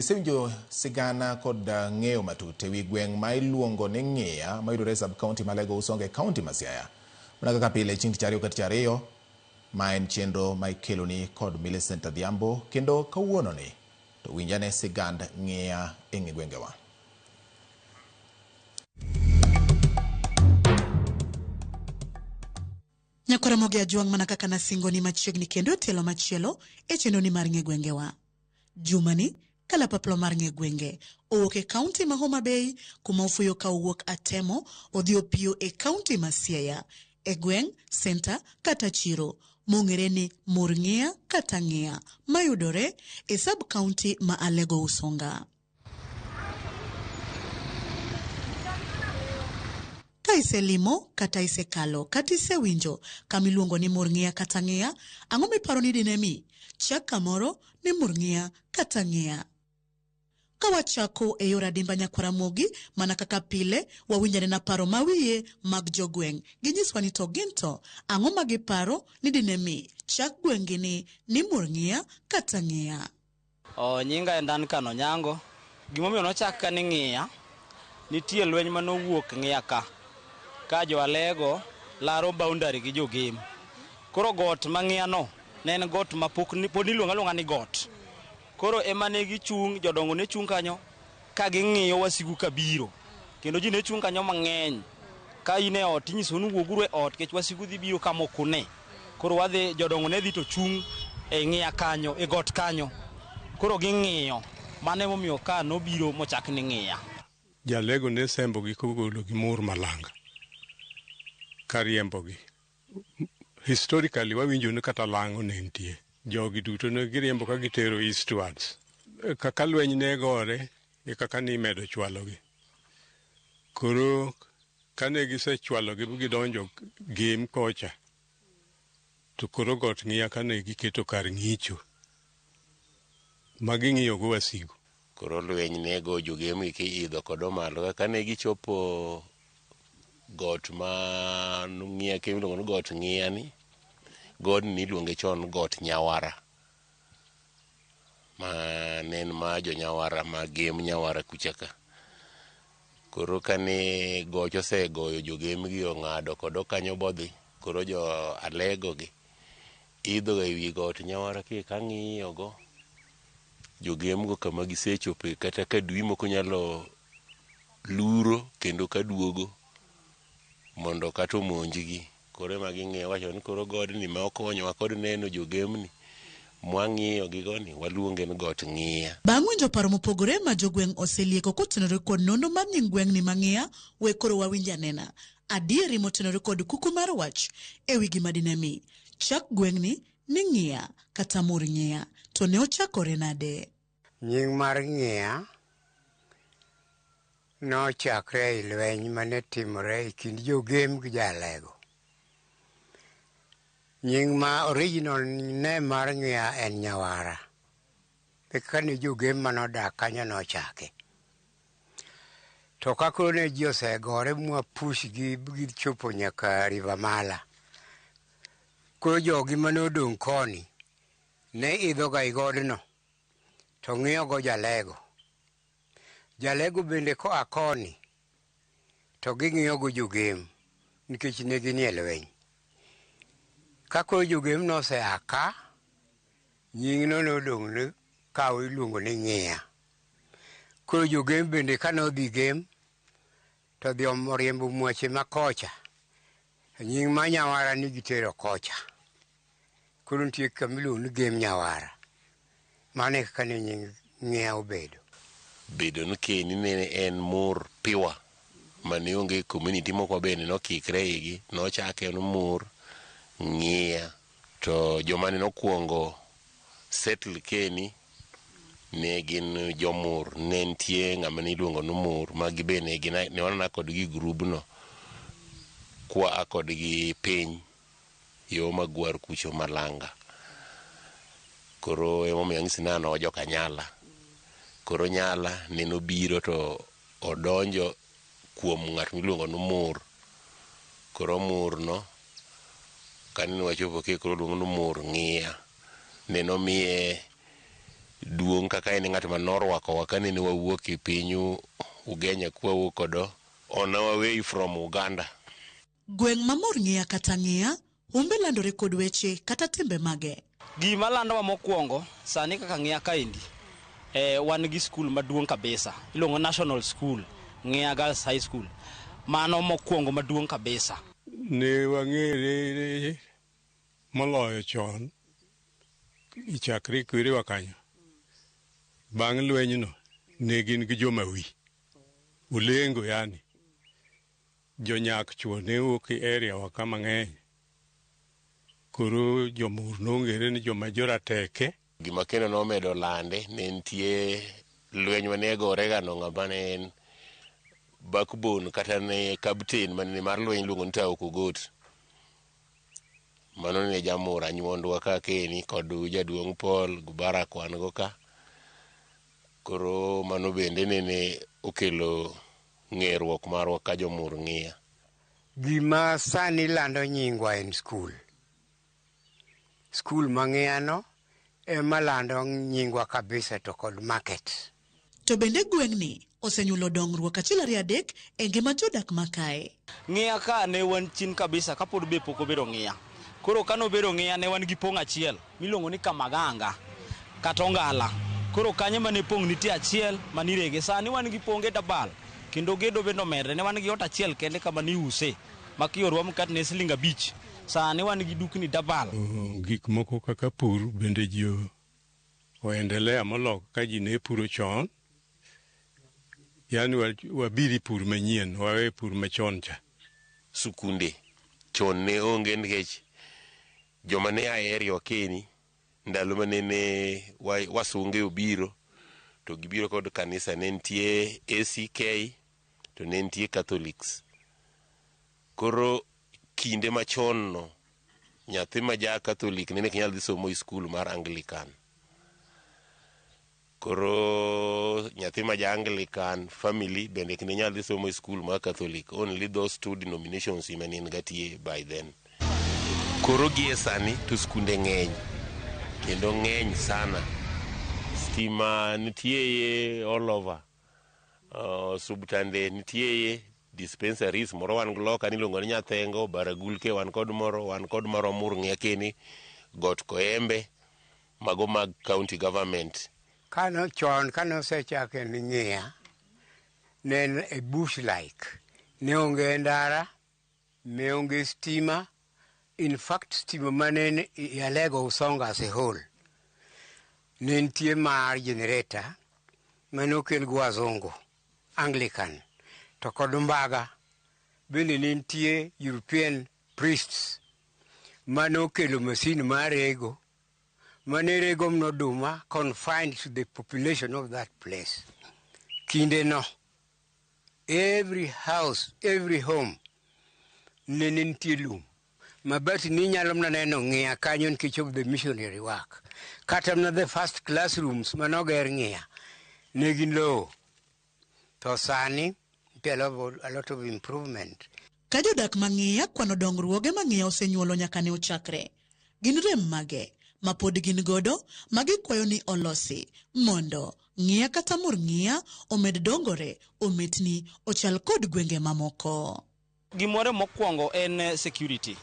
Isewinjo sigana kod ng'eyo matut e wi gweng' ma iluongo ni Ng'iya mayudore e sub county ma Alego Usonga e county ma Siaya. Mana kaka pile chieng' tich ariyo ka tich ariyo, ma en chenro ma ikeloni kod Millicent Adhiambo kendo kawuononi to winjane sigand Ng'iya e ng'e gwengewa. Nyakwar Ramogi Ajwang' mana kaka nasingoni machiegni kendo e tielo machielo e chenroni mar ng'e gwengewa. Jumani, kalapapla mar ng'e gwenge owuok e kaunti ma Homa Bay kuma ofuyo ka owuok Atemo odhi opiyo e kaunti ma Siaya e gweng', senta kata chiro mong'ere ni Murng'ia kata Ng'ia mayudore e sub kaunti ma Alego Usonga. Ka iselimo kata isekalo kata isewinjo kama iluongo ni Murng'ia kata Ng'iya, ang'o miparo ni dine mi chak kamoro ni Murng'ia kata Ng'iya? Ka wachako e yor adimba nyakwar Ramogi, mana kaka pile, wawinj anena paro ma wiye mag jogweng'. Ginyiswa ni to gin to ang'o ma giparo ni dine mi chak gweng'gi ni Murng'ia kata Ng'iya? O, nyinga en Duncan Onyango. Gimomiyo nochak ka ni Ng'iya, nitie lweny manowuok Ng'iya ka, ka jo Alego laro boundary gi jo Gem. Koro got ma Ng'iya no, ne en got ma pok pod niluongo aluonga ni got. Koro ema ne gichung', jodongo ne chung' kanyo ka ging'iyo wasigu kabiro. Kendo ji ne chung' kanyo mang'eny. Ka in e ot, inyisou ni wuoguru e ot nikech wasigu dhi biro kama ok une. Koro wadhi, jodongo ne dhi to chung' e Ng'iya kanyo, e got kanyo. Koro ging'iyo. Mano emomiyo ka nobiro mochak ni Ng'iya. Jalego ne sembogi kogologi Mur Malanga kariembogi. Historically wawinjo ni kata lang'o ne nitie. Jogi duto ne giriembo ka gitero eastwards. Kaka lweny ne gore e kaka nimedo chwalogi. Koro kane gisechwalogi gidonjo Gem kocha, to koro got Ng'iya kane giketo kar ng'icho ma ging'iyogo wasigu. Koro lweny ne go jogem gi kiidho kod malo. Kane gichopo got ma Ng'iya iluongo ni got Ng'iya ni, godni niluonge chon got Nyawara. Ma ne en ma jo Nyawara ma Gem Nyawara kucha ka. Koro kane goch osegoyo jogem gi ong'ado kod kanyo bodhi, koro jo Alego gi idho ga ewi got Nyawara ki ka ng'iyo go jogem go kama gisechope kata ka dui moko nyalo luro kendo ka duogo mondo kata omonjgi. Koro ema ging'iyo wacho ni koro godni ma okonyowa kod neno jogemni mwang'iyo gi goni waluonge ni got Ng'iya. Bang' winjo paro mopogore ma jogweng' oselieko kotenore kod nonro mar nying gweng'ni ma Ng'iya, we koro wawinj anena adieri motenore kod kuku mar wach e wi gima dine mi chak gweng'ni ni Ng'iya kata Mur Ng'iya. To ne ochakore nade? Nying mar Ng'iya nochakre e lweny mane timore e kind jogem gi jo-Alego. Nying ma original name mar Ng'iya en Nyawara. Eka ne jogem manodak kanyo nochake. To ka koro ne ji osegore mwa push gi gichopo nyaka River Mala. Koro jogi mane odong' koni ne idho ga i godno to ng'iyo go Jalego. Jalego bende koa koni to ging'iyo go jogem nikech ne ginie lweny. Ka koro jogem nosea ka, nyingno nodong' ni kaw iluongo ni Ng'iya. Koro jogem bende kane odhi Gem to odhi oriembo mwache ma kocha, nying ma Nyawara ni gitero kocha. Koro nitie kama iluongo ni Gem Nyawara. Mano e kaka ne nying Ng'iya obedo. Bedo ni keni ne en Mur piwa mane onge community moko bende nokikre igi nochake ni Mur Ng'iya. To joma ne nokwongo settle keni ne gin jomur. Ne nitie ng'ama ne iluongo ni Mur ma gibe ne gin ne wanana kodgi e grubno kwa a kodgi piny yo Magwar kucho Malanga. Koro emomiyo anyisi ni an joka Nyala. Koro Nyala ne nobiro to odonjo kuom ng'at miluongo ni Mur. Koro Mur no kane wachopo ke koro oluong ni Mur Ng'iya. Ne nomiye Duong' kaka en ng'at ma norwakowa kanene wawuok e piny Ugenya kwawuok kodo on our way from Uganda. Gweng' ma Murng'iya kata Ng'iya, humbe landore kod weche kata timbe mage. Gima landowa mokwongo sani kaka Ng'iya kaendi, wan gi skul maduong' kabisa iluongo National School, Ng'iya Girls High School. Mano mokwongo maduong' kabisa. Ne wang'ere moloyo chon chakre kwerewa kanyo. Bang' lwenyno ne gin gi jomawi. Olengo yani. Jonyak chuo ne wuok e area wa ka mang'eny. Koro jomur nong'ere ni joma jorateke. Gima kendo nomedo lande ne nitie lweny mane gore gano ng'ama ne en backbone kata ne captain mane mar lweny iluongo ni Tao Kogot. Mano ne jamur anyuondwa ka keni kod jaduong' Paul Gubarak wan go ka. Koro mano bende nene okelo ng'eruok marwa ka jomur ng'iya. Gima sani lando nyingwa en skul. Skul ma Ng'iya no ema lando nyingwa kabisa to kod market. To bende gweng'ni osenyuolo dongruok achiel ariyo adek e ngima jodak makae. Ng'iya ka ne wan chien kabisa kapod be pok obedo Ng'iya. Koro kanobedo Ng'iya ne wan gi pong' achiel miluongo ni Kamaganga kata Ongala. Koro kanyo mane pong' nitie achiel manirege. Sani wan gi ponge dabal kendo gedo bende omedre. Ne wan gi ot achiel kende kama niuse ma kiorwa mkate ne siling 5. Sani wan gi dukni dabal. Gik moko kaka pur bende ji oendelea molo ka ji ne puro chon. Yani wabiri pur manyien, wawe pur machon cha. Sukunde chon ne onge nikech joma ne a e area keni ndalo manene wasunge obiro to gibiro kod kanisa ne nitie ACK to ne nitie Catholics. Koro kinde machon no nyathi ma ja Catholic nene ok nyal dhi somo e skul mar Anglican. Koro nyathi ma ja Anglican family bende ok ne nyal dhi somo e skul mar Catholic. Only those two denominations ema ne gatie by then. Koro gie sani to skunde ng'eny kendo ng'eny sana. Stima nitie all over. Osuptande nitie, dispensaries moro wan go loka niluongo ni Nyathengo, Baragul ke wan kod moro, wan kod moro Murng'a keni, Got Koembe, mago mag county government. Kano chon kane osechake ni Ng'iya, ne en a bush like. Ne onge ndara, ne onge stima. In fact, stima mane i Alego Usonga as a whole ne nitie mar generator mane okel gi wazungu Anglican to kod Mbaga bende ne nitie European priests mane okelo masin mar rego mane rego mana oduma confined to the population of that place. Kinde no, every house, every home ne nitie lum. Mabati ni nyalo mana neno Ng'iya kanyo nikech of the missionary work. Kata mana the first classrooms manoger Ng'iya ne gin lowo. To sani nitie a lot of improvement. Ka jodak ma Ng'iya kwano dongruoge ma Ng'iya osenyuolo nyaka ne ochakre, gin rem mage ma pod gin godo ma gikwayo ni olosi mondo Ng'iya kata Murng'iya omed dongore ometni ochal kod gwenge mamoko. Gimoro mokwongo en security.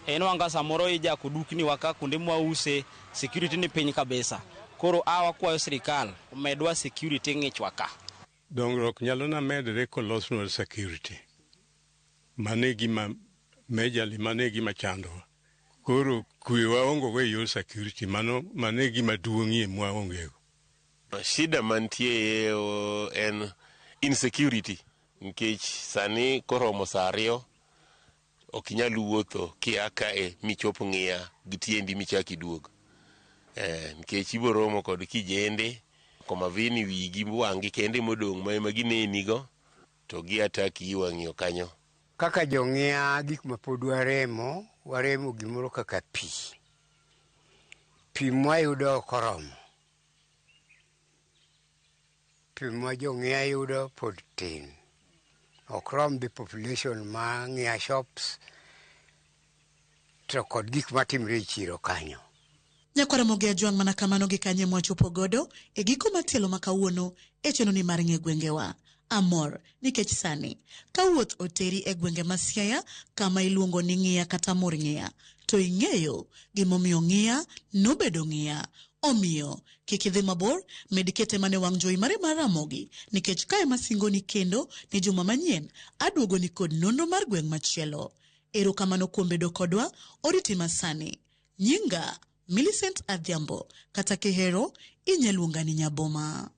En wanga samoro ijako dukni wa ka kuonde mwause security ni piny kabisa. Koro a wakwayo sirikal omedwa security ng'ichwa ka. Dongruok nyalo na medre kolosnwa security. Mano e gima majorly mano e gima chandowa. Koro kwe waonge go e yor security mano mano e gima duong'ie mwaonge go. Shida mantie en insecurity nikech sani koromo saa 2 ok inyal wuotho kia kae michop Ng'iya gi tiendi michak iduog. Nikech ibiro romo kod kijende komavini wigi wang'gi kende modong' ma ema gineni go to gi ataki i wang'iyo kanyo. Kaka jong'iya gik ma pod waremo, waremo gimoro kaka pi. Pi mwayudo ok oromo. Pi ma jong'iya yudo pod tin. Ok rom the population ma Ng'iya shops to kod gik matimre e chiro kanyo. Nyakwar Ramogi Ajwang' mana kamano gi kanye mwachopo godo e giko mar tielo ma kawuono e chenro ni mar ng'e gwengewa. Amor nikech sani ka wuoth oteri e gwenge ma Siaya kama iluongo ni Ng'iya kata Mur Ng'iya to ing'eyo gimomiyo Ng'iya nobedo Ng'iya. Omiyo kik idhi mabor, med kete mana e wang' jowi mari mar Ramogi nikech kae masingoni kendo ni juma manyien aduogoni kod nonro mar gweng' machielo. Erokamano kuom bedo kodwa oriti masani. Nyinga Millicent Adhiambo kata kihero inya luonga ni Nyaboma.